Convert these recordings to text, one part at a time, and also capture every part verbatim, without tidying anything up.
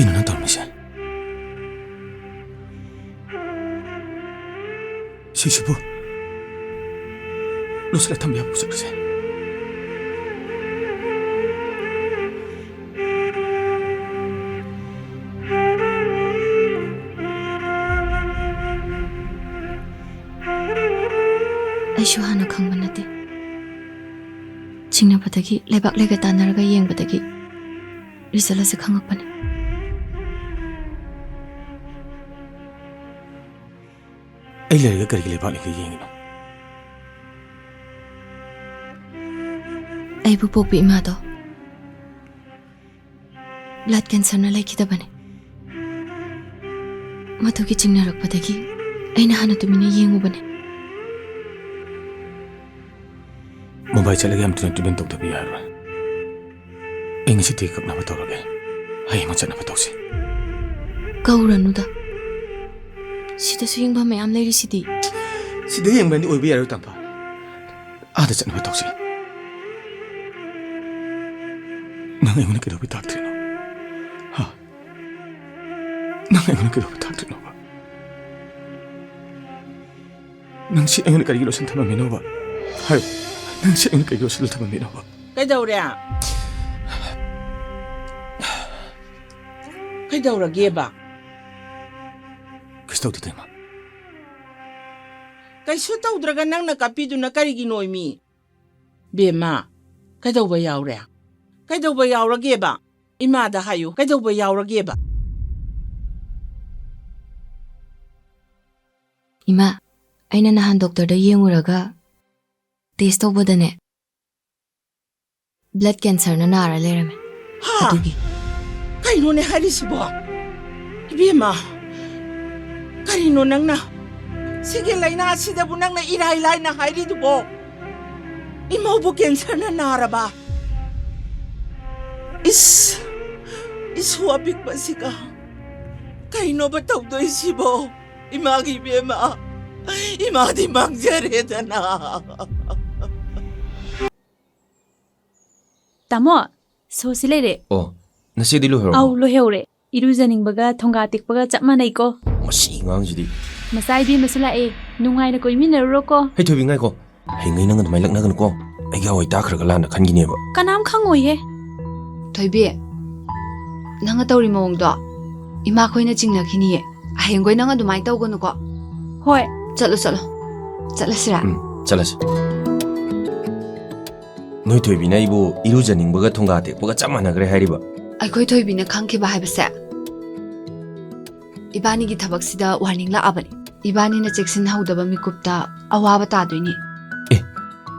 ꯀꯩꯅꯣ ꯅꯪ ꯇꯧꯔꯝꯃꯤꯁꯦ? ꯁꯤꯁꯤꯕꯨ ꯂꯣꯠꯁꯤꯜꯂ ꯊꯝꯕ ꯌꯥꯕ ꯄꯣꯠꯁꯛꯂꯁꯦ꯫ ꯑꯩꯁꯨ ꯍꯥꯟꯅ ꯈꯪꯕ ꯅꯠꯇꯦ꯫ ꯆꯤꯡꯅꯕꯗꯒꯤ, ꯂꯩꯕꯥꯛ ꯂꯩꯒ ꯇꯥꯟꯅꯔꯒ ꯌꯦꯡꯕꯗꯒꯤ ꯔꯤꯖꯜ ꯑꯁꯤ ꯈꯪꯉꯛꯄꯅꯤ꯫ ꯑꯩ ꯂꯩꯔꯒ ꯀꯔꯤꯒꯤ ꯂꯩꯕꯥꯛ ꯂꯩꯒ ꯌꯦꯡꯉꯤꯅꯣ? ꯑꯩꯕꯨ ꯄꯣꯛꯄꯤ ꯏꯃꯥꯗꯣ ꯕ꯭ꯂꯗ ꯀꯦꯟꯁꯔꯅ ꯂꯩꯈꯤꯗꯕꯅꯤ꯫ ꯃꯗꯨꯒꯤ ꯆꯤꯡꯅꯔꯛꯄꯗꯒꯤ ꯑꯩꯅ ꯍꯥꯟꯅ ꯇꯨꯃꯤꯟꯅ ꯌꯦꯡꯉꯨꯕꯅꯤ꯫ ꯃꯨꯝꯕꯥꯏ ꯆꯠꯂꯒ ꯌꯥꯝ ꯊꯨꯅ ꯇ꯭ꯔꯤꯠꯃꯦꯟ ꯇꯧꯗꯕ ꯌꯥꯔꯔꯣꯏ꯫ ꯑꯩ ꯉꯁꯤꯗꯤ ꯀꯛꯅꯕ ꯇꯧꯔꯒꯦ꯫ ꯍꯌꯦꯡ ꯆꯠꯅꯕ ꯇꯧꯁꯤ꯫ ꯀꯧꯔꯅꯨꯗ꯫ ꯁꯤꯗꯁꯨ ꯌꯦꯡꯕ ꯃꯌꯥꯝ ꯂꯩꯔꯤꯁꯤꯗꯤ꯫ ꯁꯤꯗ ꯌꯦꯡꯕꯅꯗꯤ ꯑꯣꯏꯕ ꯌꯥꯔꯣꯏ, ꯇꯝꯐꯥ꯫ ꯑꯥꯗ ꯆꯠꯅꯕ ꯇꯧꯁꯤ꯫ ꯅꯪ ꯑꯩꯉꯣꯟꯗ ꯀꯩꯗꯧꯕꯩ ꯇꯥꯛꯇ꯭ꯔꯤꯅꯣ? ꯍꯥ? ꯅꯪ ꯑꯩꯉꯣꯟꯗ ꯀꯩꯗꯧꯕꯩ ꯇꯥꯛꯇ꯭ꯔꯤꯅꯣꯕ? ꯅꯪ ꯁꯤ ꯑꯩꯉꯣꯟꯗ ꯀꯔꯤꯒꯤ ꯂꯣꯠꯁꯤꯟ ꯊꯝꯃꯝꯃꯤꯅꯣꯕ? ꯍꯥꯏꯌꯨ, ꯅꯪ ꯁꯤ ꯑꯩꯉꯣꯟꯗ ꯀꯔꯤꯒꯤ ꯂꯣꯠꯁꯤꯜꯂ ꯊꯝꯃꯝꯃꯤꯅꯣꯕ? ꯀꯩꯗꯧꯔꯦ? ꯀꯩꯗꯧꯔꯒꯦꯕ? ꯀꯩꯁꯨ ꯇꯧꯗꯦ, ꯏꯃꯥ꯫ ꯀꯩꯁꯨ ꯇꯧꯗ꯭ꯔꯒ ꯅꯪꯅ ꯀꯞꯄꯤꯗꯨꯅ ꯀꯔꯤꯒꯤꯅꯣ, ꯏꯃꯤ? ꯕꯦꯝꯃ, ꯀꯩꯗꯧꯕ ꯌꯥꯎꯔꯦ? ꯀꯩꯗꯧꯕ ꯌꯥꯎꯔꯒꯦꯕ? ꯏꯃꯥꯗ ꯍꯥꯏꯌꯨ, ꯀꯩꯗꯧꯕ ꯌꯥꯎꯔꯒꯦꯕ? ꯏꯃꯥ, ꯑꯩꯅ ꯅꯍꯥꯟ ꯗꯣꯛꯇꯔꯗ ꯌꯦꯡꯉꯨꯔꯒ ꯇꯦꯁ ꯇꯧꯕꯗꯅꯦ, ꯕ꯭ꯂꯗ ꯀꯦꯟꯁꯔꯅ ꯅꯥꯔ ꯂꯩꯔꯝꯃꯦ꯫ ꯍꯥ? ꯑꯗꯨꯒꯤ꯫ ꯀꯩꯅꯣꯅꯦ ꯍꯥꯏꯔꯤꯁꯤꯕꯣ? ꯏꯕꯦꯝꯃ, ꯀꯔꯤꯅꯣ ꯅꯪꯅ? ꯁꯤꯒꯤ ꯂꯥꯏꯅꯥꯁꯤꯗꯕꯨ ꯅꯪꯅ ꯏꯔꯥꯏ ꯂꯥꯏꯅ ꯍꯥꯏꯔꯤꯗꯨꯕꯣ? ꯏꯃꯧꯕꯨ ꯀꯦꯟꯁꯔꯅ ꯅꯥꯔꯕ? ꯏꯁ, ꯏꯁꯨ ꯑꯄꯤꯛꯄꯁꯤꯒ ꯀꯩꯅꯣꯕ ꯇꯧꯗꯣꯏꯁꯤꯕꯣ? ꯏꯃꯥꯒꯤ ꯏꯕꯦꯝꯃ, ꯏꯃꯥꯗꯤ ꯃꯥꯡꯖꯔꯦꯗꯅ꯫ ꯇꯥꯃꯣ, ꯁꯣꯁꯤ ꯂꯩꯔꯦ꯫ ꯑꯣ, ꯅꯆꯦꯗꯤ ꯂꯣꯏꯍꯧꯔꯕꯣ? ꯑꯧ, ꯂꯣꯏꯍꯧꯔꯦ꯫ ꯏꯔꯨꯖꯅꯤꯡꯕꯒ ꯊꯣꯡꯒꯥ ꯇꯦꯛꯄꯒ ꯆꯞ ꯃꯥꯟꯅꯩꯀꯣ꯫ ꯃꯁꯤ ꯑꯉꯥꯡꯁꯤꯗꯤ꯫ ꯃꯆꯥ ꯏꯕꯦꯝꯃꯁꯨ ꯂꯥꯛꯑꯦ, ꯅꯨꯡꯉꯥꯏꯅ ꯀꯣꯏꯃꯤꯟꯅꯔꯨꯔꯣꯀꯣ꯫ ꯍꯩ ꯊꯣꯏꯕꯤ, ꯉꯥꯏꯈꯣ꯫ ꯍꯌꯦꯡꯉꯩ ꯅꯪ ꯑꯗꯨꯃꯥꯏꯅ ꯂꯛꯅꯒꯅꯨꯀꯣ꯫ ꯑꯩꯒꯤ ꯑꯋꯥꯏ ꯇꯥꯈ꯭ꯔꯒ ꯂꯥꯟꯅ ꯈꯟꯈꯤꯅꯦꯕ꯫ ꯀꯅꯥꯝ ꯈꯪꯉꯣꯏꯍꯦ꯫ ꯊꯣꯏꯕꯤ, ꯅꯪꯅ ꯇꯧꯔꯤ ꯃꯑꯣꯡꯗꯣ ꯏꯃꯥꯈꯣꯏꯅ ꯆꯤꯡꯅꯈꯤꯅꯤꯌꯦ꯫ ꯍꯌꯦꯡꯈꯣꯏ ꯅꯪ ꯑꯗꯨꯃꯥꯏꯅ ꯇꯧꯒꯅꯨꯀꯣ꯫ ꯍꯣꯏ꯫ ꯆꯠꯂꯣ, ꯆꯠꯂꯣ꯫ ꯆꯠꯂꯁꯤꯔꯥ? ꯎꯝ, ꯆꯠꯂꯁꯤ꯫ ꯅꯣꯏ ꯊꯣꯏꯕꯤꯅ ꯑꯩꯕꯨ ꯏꯔꯨꯖꯅꯤꯡꯕꯒ ꯊꯣꯡꯒꯥ ꯇꯦꯛꯄꯒ ꯆꯞ ꯃꯥꯟꯅꯈ꯭ꯔꯦ ꯍꯥꯏꯔꯤꯕ? ꯑꯩꯈꯣꯏ ꯊꯣꯏꯕꯤꯅ ꯈꯪꯈꯤꯕ ꯍꯥꯏꯕꯁꯦ ꯏꯕꯥꯅꯤꯒꯤ ꯊꯕꯛꯁꯤꯗ ꯋꯥꯔꯅꯤꯡ ꯂꯥꯛꯑꯕꯅꯤ꯫ ꯏꯕꯥꯅꯤꯅ ꯆꯦꯛꯁꯤꯟꯍꯧꯗꯕ ꯃꯤꯀꯨꯞꯇ ꯑꯋꯥꯕ ꯇꯥꯗꯣꯏꯅꯤ꯫ ꯑꯦ,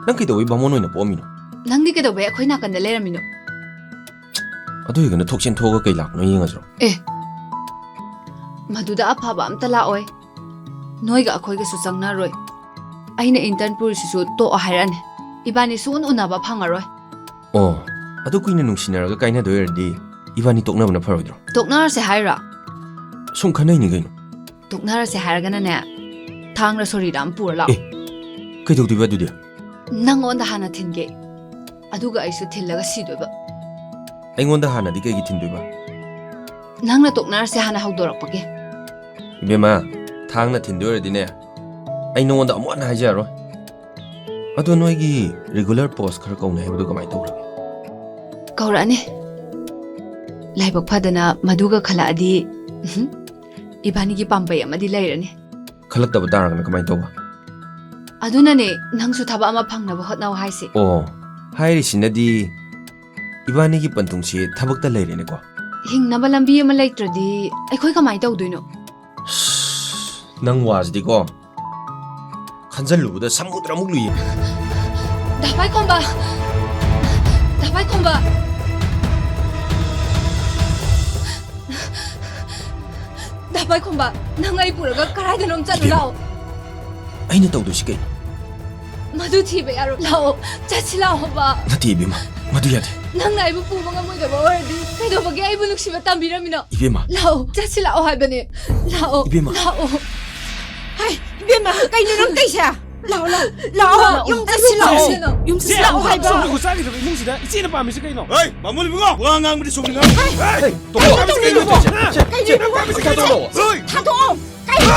ꯅꯪ ꯀꯩꯗꯧꯕꯩ ꯕꯥꯃꯣꯟ ꯑꯣꯏꯅ ꯄꯣꯛꯑꯝꯃꯤꯅꯣ? ꯅꯪꯗꯤ ꯀꯩꯗꯧꯕꯩ ꯑꯩꯈꯣꯏ ꯅꯥꯀꯟꯗ ꯂꯩꯔꯝꯃꯤꯅꯣ? ꯑꯗꯨ ꯑꯣꯏꯔꯒꯅ ꯊꯣꯛꯁꯦꯟ ꯊꯣꯛꯑꯒ ꯀꯩ ꯂꯥꯛꯄꯅꯣ ꯌꯦꯡꯉꯁꯤꯔꯣ? ꯑꯦ, ꯃꯗꯨꯗ ꯑꯐꯕ ꯑꯝꯇ ꯂꯥꯛꯑꯣꯏ꯫ ꯅꯣꯏꯒ ꯑꯩꯈꯣꯏꯒꯁꯨ ꯆꯪꯅꯔꯣꯏ꯫ ꯑꯩꯅ intern ꯄꯨꯔꯤꯁꯤꯁꯨ ꯇꯣꯛꯑꯣ ꯍꯥꯏꯔꯛꯑꯅꯤ꯫ ꯏꯕꯥꯅꯤ ꯁꯨꯡꯎꯟ ꯎꯅꯕ ꯐꯪꯉꯔꯣꯏ꯫ ꯑꯣ, ꯑꯗꯨ ꯀꯨꯏꯅ ꯅꯨꯡꯁꯤꯅꯔꯒ ꯀꯥꯏꯅꯗꯣꯏ ꯑꯣꯏꯔꯗꯤ ꯏꯕꯥꯅꯤ ꯇꯣꯛꯅꯕꯅ ꯐꯔꯣꯏꯗ꯭ꯔꯣ? ꯇꯣꯛꯅꯔꯁꯦ ꯍꯥꯏꯔꯣ? ꯁꯨꯝ ꯈꯟꯅꯩꯅꯤ ꯀꯩꯅꯣ꯫ ꯇꯣꯛꯅꯔꯁꯦ ꯍꯥꯏꯔꯒꯅꯅꯦ, ꯊꯥꯡꯔ ꯁꯣꯔꯤꯔ ꯑꯃ ꯄꯨꯔ ꯂꯥꯛꯑꯣ꯫ ꯑꯦ, ꯀꯩꯗꯧꯗꯣꯏꯕ ꯑꯗꯨꯗꯤ? ꯅꯪꯉꯣꯟꯗ ꯍꯥꯟꯅ ꯊꯤꯟꯒꯦ, ꯑꯗꯨꯒ ꯑꯩꯁꯨ ꯊꯤꯜꯂꯒ ꯁꯤꯗꯣꯏꯕ꯫ ꯑꯩꯉꯣꯟꯗ ꯍꯥꯟꯅꯗꯤ ꯀꯩꯒꯤ ꯊꯤꯟꯗꯣꯏꯕ? ꯅꯪꯅ ꯇꯣꯛꯅꯔꯁꯦ ꯍꯥꯟꯅ ꯍꯧꯗꯣꯔꯛꯄꯒꯤ꯫ ꯏꯕꯦꯝꯃ, ꯊꯥꯡꯅ ꯊꯤꯟꯗꯣꯏ ꯑꯣꯏꯔꯗꯤꯅꯦ, ꯑꯩ ꯅꯉꯣꯟꯗ ꯑꯃꯨꯛ ꯍꯟꯅ ꯍꯥꯏꯖꯔꯔꯣꯏ꯫ ꯑꯗꯣ ꯅꯣꯏꯒꯤ regular post ꯈꯔ ꯀꯧꯅꯤ ꯍꯥꯏꯕꯗꯨ ꯀꯃꯥꯏꯅ ꯇꯧꯈ꯭ꯔꯒꯦ? ꯀꯧꯔꯛꯑꯅꯤ꯫ ꯂꯥꯏꯕꯛ ꯐꯗꯅ ꯃꯗꯨꯒ ꯈꯜꯂꯛꯑꯗꯤ, ꯎꯝꯍꯨꯝ, ꯏꯕꯥꯅꯤꯒꯤ ꯄꯥꯝꯕꯩ ꯑꯃꯗꯤ ꯂꯩꯔꯅꯤ꯫ ꯈꯜꯂꯛꯇꯕ ꯇꯥꯔꯒꯅ ꯀꯃꯥꯏꯅ ꯇꯧꯕ? ꯑꯗꯨꯅꯅꯦ ꯅꯪꯁꯨ ꯊꯕꯛ ꯑꯃ ꯐꯪꯅꯕ ꯍꯣꯠꯅꯧ ꯍꯥꯏꯁꯦ꯫ ꯑꯣ, ꯍꯥꯏꯔꯤꯁꯤꯅꯗꯤ ꯏꯕꯥꯅꯤꯒꯤ ꯄꯟꯊꯨꯡꯁꯤ ꯊꯕꯛꯇ ꯂꯩꯔꯦꯅꯦꯀꯣ꯫ ꯍꯤꯡꯅꯕ ꯂꯝꯕꯤ ꯑꯃ ꯂꯩꯇ꯭ꯔꯗꯤ ꯑꯩꯈꯣꯏ ꯀꯃꯥꯏꯅ ꯇꯧꯗꯣꯏꯅꯣ? ꯅꯪ ꯋꯥꯁꯤꯗꯤꯀꯣ, ꯈꯟꯖꯜꯂꯨꯕꯗ ꯁꯃꯨꯗ꯭ꯔꯃꯨꯛ ꯂꯨꯏꯌꯦ꯫ ꯗꯥ ꯄꯥꯏꯈꯣꯝꯕ! ꯗꯥ ꯄꯥꯏꯈꯣꯝꯕ! ꯗꯥ ꯄꯥꯏꯈꯣꯝꯕ, ꯅꯪ ꯑꯩ ꯄꯨꯔꯒ ꯀꯗꯥꯏꯗꯅꯣꯝ ꯆꯠꯂꯨ ꯏꯕꯦꯝꯃ, ꯂꯥꯛꯑꯣ꯫ ꯑꯩꯅ ꯇꯧꯗꯣꯏꯁꯤ ꯀꯩꯅꯣ? ꯃꯗꯨ ꯊꯤꯕ ꯌꯥꯔꯣꯏ꯫ ꯂꯥꯛꯑꯣ, ꯆꯠꯁꯤ ꯂꯥꯛꯑꯣꯕ꯫ ꯅꯠꯇꯦ ꯏꯕꯦꯝꯃ, ꯃꯗꯨ ꯌꯥꯗꯦ꯫ ꯅꯪꯅ ꯑꯩꯕꯨ ꯄꯨꯕ ꯉꯝꯃꯣꯏꯗꯕ ꯑꯣꯏꯔꯗꯤ ꯀꯩꯗꯧꯕꯒꯤ ꯑꯩꯕꯨ ꯅꯨꯡꯁꯤꯕ ꯇꯝꯕꯤꯔꯝꯃꯤꯅꯣ? ꯏꯕꯦꯝꯃ꯫ ꯂꯥꯛꯑꯣ, ꯆꯠꯁꯤ ꯂꯥꯛꯑꯣ ꯍꯥꯏꯕꯅꯦ꯫ ꯂꯥꯛꯑꯣ, ꯏꯕꯦꯝꯃ꯫ ꯂꯥꯛꯑꯣ꯫ ꯍꯥꯏ, ꯏꯕꯦꯝꯃ, ꯀꯩꯅꯣ ꯅꯪ ꯇꯧꯏꯁꯦ? ꯂꯥꯛꯑꯣ, ꯂꯥꯛꯑꯣ, ꯂꯥꯛꯑꯣ, ꯌꯨꯝ ꯆꯠꯁꯤ, ꯂꯥꯛꯑꯣ꯫ ꯁꯤ, ꯌꯨꯝ ꯆꯠꯁꯤ, ꯂꯥꯛꯑꯣ ꯍꯥꯏꯕ꯫ ꯁꯣꯝꯗ ꯆꯥꯈꯤꯗ꯭ꯔꯕ ꯏꯃꯨꯡꯁꯤꯗ ꯏꯆꯦꯅ ꯄꯥꯝꯃꯤꯁꯤ ꯀꯩꯅꯣ? ꯍꯦ, ꯕꯥꯃꯣꯟ ꯏꯕꯨꯡꯉꯣ, ꯋꯥ ꯉꯥꯡꯕꯗꯤ ꯆꯨꯝꯅ ꯉꯥꯡꯉꯨ꯫ ꯍꯦ, ꯍꯦ, ꯇꯣꯝꯕ, ꯀꯩꯅꯣ ꯇꯣꯝꯕ, ꯇꯧꯔꯤꯗꯨꯕꯣ? ꯇꯣꯝꯕ, ꯇꯣꯝꯕ, ꯀꯩꯅꯣ? ꯇꯣꯝꯕ, ꯇꯣꯝꯕ, ꯊꯥꯗꯣꯛꯑꯣ꯫ ꯀꯩꯅꯣ?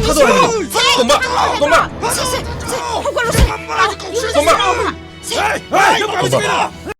ꯊꯥꯗꯣꯛꯑꯣ꯫ ꯁꯦ, ꯇꯣꯝꯕ, ꯇꯣꯝꯕ꯫ ꯁꯦ, ꯁꯦ, ꯁꯦ, ꯍꯧꯒꯠꯂꯣ, ꯁꯦ꯫ ꯂꯥꯛꯑꯣ, ꯌꯨꯝ ꯆꯠꯁꯤ, ꯇꯣꯝꯕ꯫ ꯂꯥꯛꯑꯣ꯫ ꯁꯦ, ꯍꯦ, ꯍꯦ, ꯇꯣꯝꯕ, ꯇꯣꯝꯕ꯫